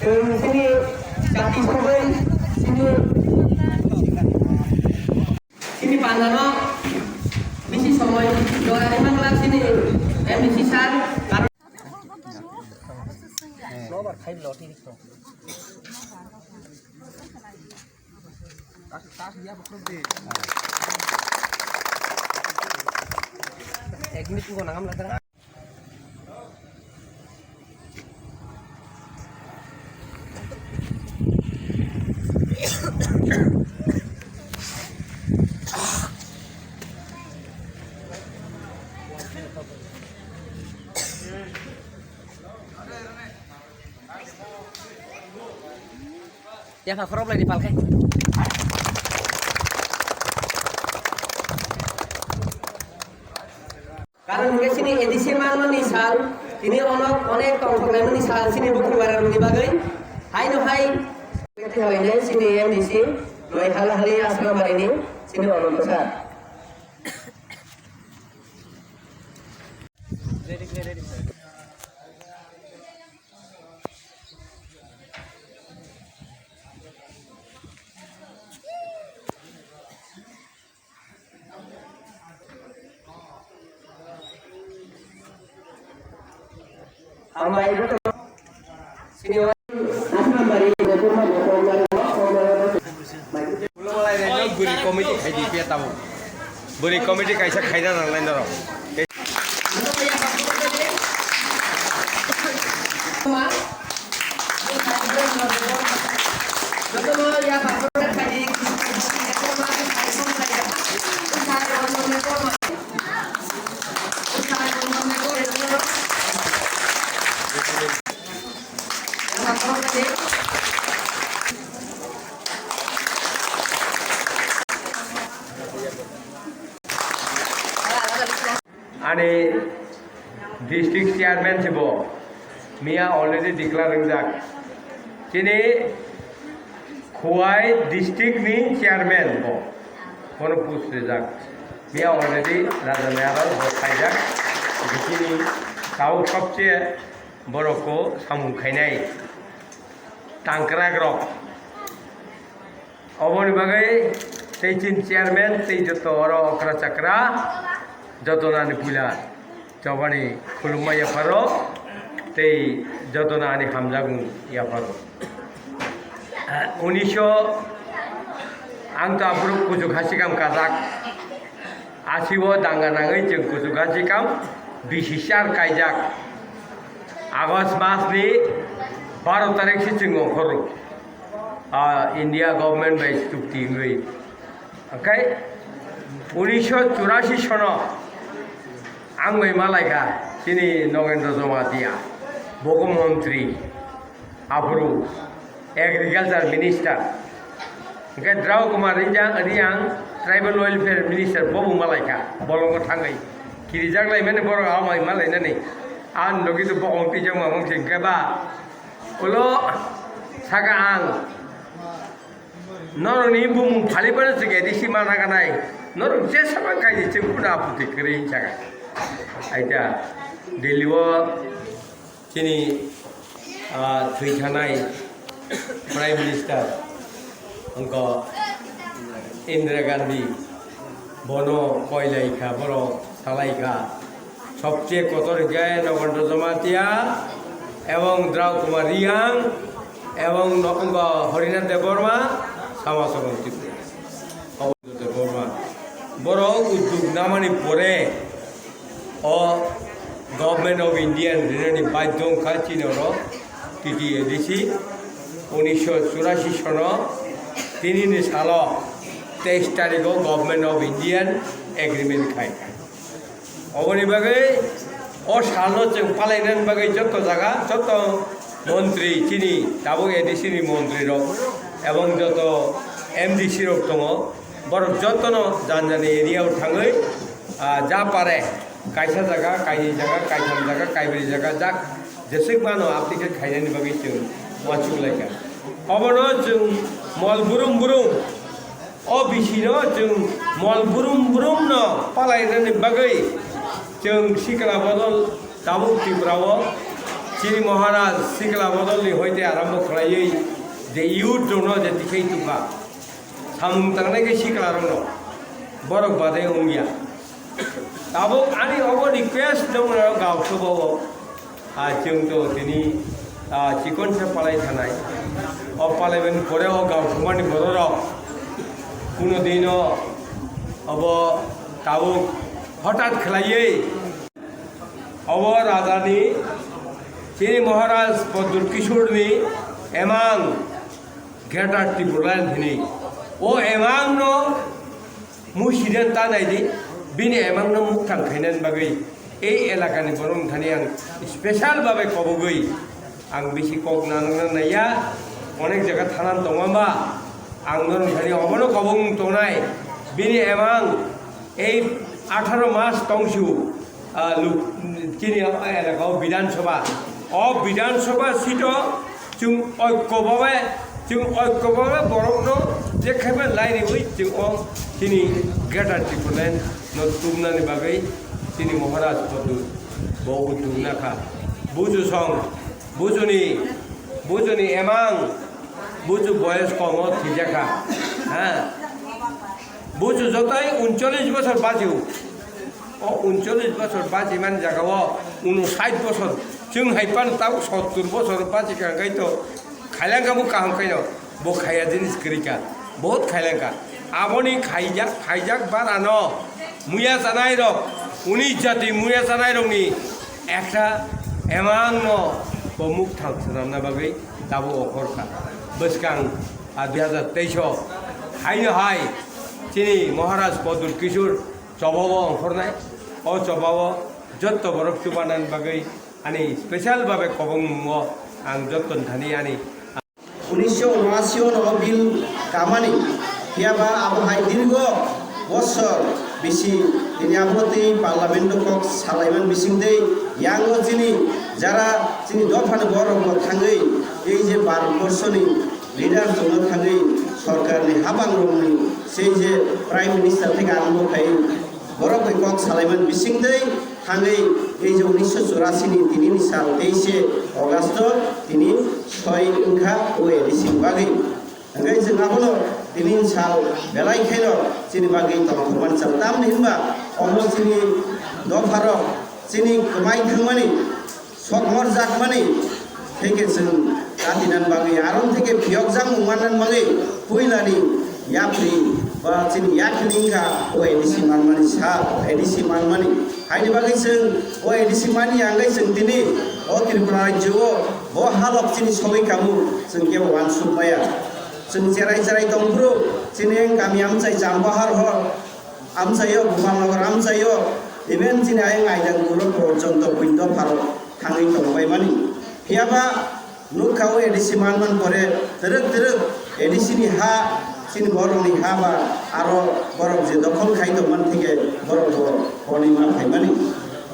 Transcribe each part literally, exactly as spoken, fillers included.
Chini jati sogwi chini, chini pandano bisi somoi jora rwmani chini M D C sir. Yapha khorok lai di palkhe. Karon hwnkhe chini A D C manmani sal, tini ono onek tongthok laimani sal chini bukhuk bararokni bagwi. Haino hai khe thalainai chini M D C, noi hala hali asra marini chini Ananto sir. Bwrwi committee khai di phiya tabuk. Bwrwi committee kaisa khaina nanglai norok. Ani district chairman se bo miya already declare wngjak. Chini Khowai district ni chairman bo, bono post rijak. Miya already Raja Nayara bo khaijak. Chini tabuk sobse borok ko samung khainai tangkrak rok. Oboni bagwi tei chini chairman tei joto oro okra chakra joto nani puila chobani khulumma yapharo tei joto nani hamjakmung yapharo. Unisho ang to aphuru kuchuk hasikam kajak. Asio danga nangwi chwng kuchuk hasikam B C C R kaijak. August mas ni baro tarik se chwng ongkhoro. Ah, India government bai chukti wngwi. Okai unisho churasi sono ang bai malaikha chini Nogendra Jamatia, bogo montri, aphuru agriculture minister. Hingke Drau Kumar Rijang, Riang tribal welfare minister bobo malaikha, bolongo thangwi kirijak laimani borok amai malainani. Ang logi to bokong twijak mamang se hingke ba ulo saka ang norokni bumung phalibano chwng A D C mana ganai, norok jesama kaidi chwng kuda aputi kwrwi hinchaka. Aita Delhi o chini, ah, thwi thanai Prime Minister wngkha Indira Gandhi, bono koilai kha, borok salai kha. Sobse kotor hwnkhe Nogendra Jamatia ebong Drau Kumar Riang ebong no-, wngkha Harinath Debbarma, Sama Sorong Tripura. Debbarma. Borok udduk namani pore o Government of India rinani baidhyo wngkha chini oro T T A D C unisho churasi sono tinini salo teis tarikho Government of India agreement khai. Oboni bagwi o salno chwng palainani bagwi joto jaga, joto montri chini tabuk A D C ni montri rok ebong joto M D C rok tongo, borok jotono jan jani area o thangwi, ah, ja pare kaisa jaga, kaini jaga, kaitham jaga, kaibri jaga, jak jeswk mano application khainani bagwi chwng uansuk laikha. Obono chwng mol brum brum, o bisino chwng mol brum brum no palainani bagwi chwng sikla bodol tabuk Tripura o Chini Maharaj sikla bodolni hoite arambo khlaiwi je youth rokno je tikhai tukha. Samung tangnai khe sikla rokno. Borok badai wngya. Tabuk ani obo request dong gausubao. Ah, chwng to tini, ah, chikon se palai thanai. O palai ben pore o gausubani bororok. Kuno dino obo tabuk hotat khlaiwi. Obo rajani chini Maharaj Pradyut Kishorni emang Greater Tipraland hini. O emang no musi den ta nai di, bini emang no mukthang khainani bagwi ei elakani borok thani ang special babe kobogwi ang bisi kok nanang naiya, onek jaga thanan tongo ba ang norok thani obono kobong tongnai bini emang. Ei atharo mas tongsu, ah, lu-, chini elaka o Bidhan Sabha. O Bidhan Sabha seat o chwng oikko babe, chwng oikko babe borokno je khaiba lai riwi chwng o chini Greater Tipraland no tubnani bagwi chini Maharaj Pradyut bo uddog nakha. Buju song, bujuni, bujuni emang, buju boyes komo thijakha. Ha? Buju jotai uncholish bosor bachio. O uncholish bosor bachimani jagao unsait bosor. Chwng hai phano tabuk sottur bosor bachikha, hwnkhe to khailangkha bo kaham khaino. Bo khaiya jinis kwrwikha. Bahut khailangkha. Aboni khaijak, khaijak barano muya chanai rok, uni jati muya chanai rokni ekta emangno bo mukthang swnamna bagwi tabuk okhorkha. Bwskang a dui hajar teis o haino hai chini Maharaj Pradyut Kishore chobao ongkhornai. O chobao jotto borok chubanani bagwi ani special babe kobong mungo ang jottoni thani ani. Unisho unashi o no bill kamani, phiya ba abo hai dirgo bosor bisi tini abo twi parliament o kok salaiman bising tei yango chini jara chini dophani borok bo thangwi ei je Bharat borsoni leader tongno thangwi sorkarni habangrokni sei je Prime Minister theke arombo khai borok bai kok salaiman bising tei thangwi ei je unisho churasi ni tini ni sal teise August o tini soi wngkha O A D C ni bagwi. Hwnkhe chwng abono tini ni sal belai kheno chini bagwi tongthokmani sal. Tamni hwnba omo chini dopharok chini kwmai thangmani sok morjakmani theke chwng katinani bagwi, aro theke phiyokjakmung mannani bagwi puilani yapri ba chini yakni wngkha O A D C manmani sal, A D C manmani. Haini bagwi chwng O A D C mani ya hwnkhe chwng tini o Tripura rajyo o bo halok chini sogwi kamu chwng kebo uansuk maya. Chwng cherai cherai tongphuru chini kami amchai Chambahar hor amchaio, Gopalnagar amchaio, even chini ayang aidang guro porjonto buino pharo thangwi tongbaimani. Phiyaba nukha o A D C manman pore twrwk twrwk A D C ni ha, chini borokni ha ba aro borok je dokhol khai tongmani theke borok bo konima phaimani.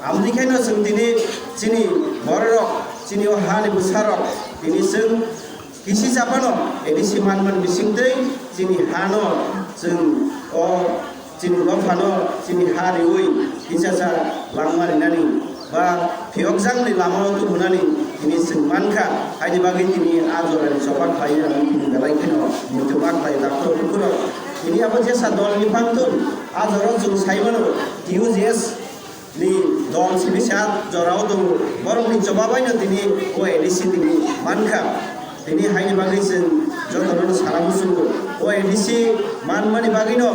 Amoni khaino chwng tini chini bororok, chini o hani bwsarok tini chwng kisi chapano A D C manman bisingtwi chini hano chwng o chini dophano chini ha riwi kichacha langma rinani ba phiyokjakni lamao tubunani tini chwng mankha. Haini bagwi tini a jorani choba khlai ang tini belai kheno muitu ma khlai daktor bukurok. Tini abo jesa dolni phangtun a jora chwng sai mano T U J S ni dol sibisa jorao tongo. Borokni choba baino tini o A D C tini mankha. Tini haini bagwi chwng jotono sana muchungo. O A D C manmani bagwino,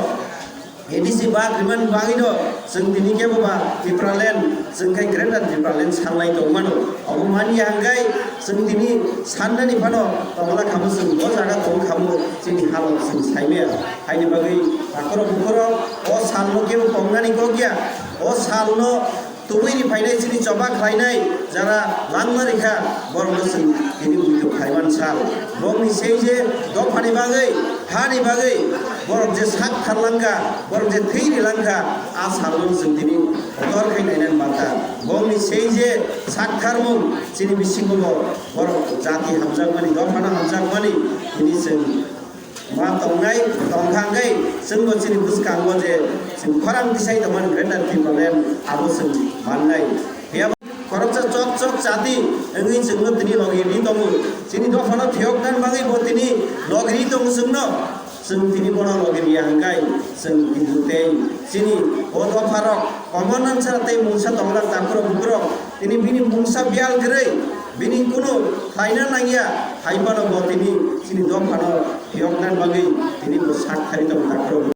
A D C bak rimani bagwino chwng tini kebo ba Tipraland, chwng khe Greater Tipraland sanlai tongmano. Obo mani ya hwnkhe chwng tini sannani phano tongla khamo chwng bo jaga tong khamo chini halok chwng saimaya. Haini bagwi takhorok bukhorok o salno kebo tongnani kok ya. O salno tubui ni phainai chini choba khlainai jara langma rikha borokno chwng tini muitu khlaiman sal. Bongni sei je dophani bagwi, hani bagwi borok je sak tharlangkha, borok je thwi rilangkha, a salno chwng tini kotor khai nainani manta. Bongni sei je sak tharmung chini bisingo bo borok jati hamjakmani, dophano hamjakmani tini chwng ma tongnai, tongkha hwnkhe chwngbo chini bwskango je chwng khorang tisai tongmani Greater Tipraland abo chwng mannai. Phiya Khoroksa chok chok chati wngwi chwngno tini logi ri tongo. Chini dophano phiyokna bagwi bo tini logi ri tongo chwngno. Chwng tini bono logi riya hwnkhe chwng tini tei chini o dopharok komonan sa tei mungsa tongrok takhurok bukurok tini bini mungsa biyal kwrwi bini kunu khlaina nangya hai phano bo tini chini dophano phiyokna bagwi tini bo sak thari tongo takhurok.